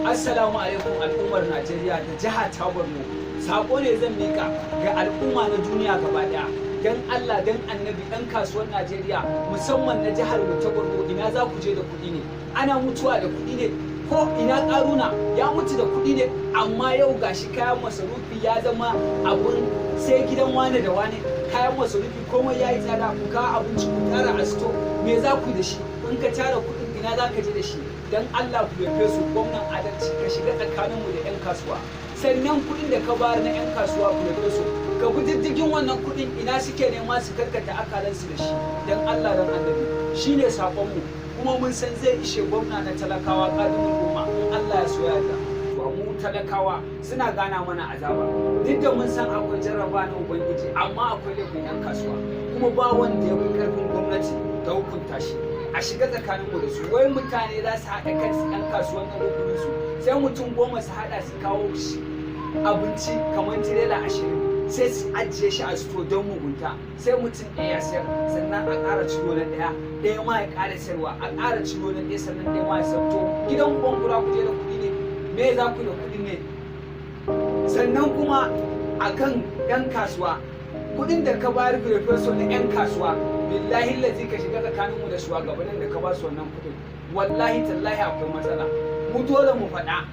Assalamu alaikum, al'ummar Najeriya da jiha ta Borno. Sako ne zan mika ga al'umma na duniya gaba daya. Dan Allah, dan Annabi, ɗan kasuwar Najeriya, musamman na jihar mu ta Borno, ina za ku je da kuɗi ne? Ana mutuwa da kuɗi ne? Ko ina Karuna ya mutu da kuɗi ne? Amma yau gashi kayan masarufi ya zama abun sai gidan wane da wane. Kayan masarufi komai ya yi tsada. Ku kawo abinci ku tara a store, me za ku da shi? In ka tara kuɗin, ina za ka je da shi? Dan Allah ku yafe su. Gwamnan adalci, ka shiga tsakaninmu da 'yan kasuwa. Sannan kuɗin da ka bayar na 'yan kasuwa, ku yafe su, ka bi diddigin wannan kuɗin, ina suke nema su karkata akalansu da shi. Dan Allah, dan Annabi, shine sakonmu, kuma mun san zai ishe gwamna na talakawa, kadimin umma, in Allah ya so ya yarda. To, mu talakawa suna gana mana azaba. Duk da mun san akwai jarraba na Ubangiji, amma akwai laifin 'yan kasuwa, kuma ba wanda ya fi karfin gwamnati ta hukunta shi. A shiga tsakaninmu da su. Wai mutane za su haɗa kansu, 'yan kasuwan na rukunin su, sai mutum 10 su haɗa su kawo shi abinci kamar tirela 20, sai su ajiye shi a store don mugunta. Sai mutum ɗaya ya sayar, sannan a ƙara ciro na ɗaya, ɗaya ma ya ƙara sayarwa, a ƙara ciro na ɗaya, sannan ɗaya ma ya sayar. To, gidan uban kura ku je da kuɗi ne? Me za ku da kuɗi ne? Sannan kuma akan 'yan kasuwa, kuɗin da ka bayar, professor, na 'yan kasuwa, billahi lazi ka shiga tsakaninmu da shugabannin da ka ba su wannan kuɗin. Wallahi tallahi akwai matsala, mu dole mu faɗa.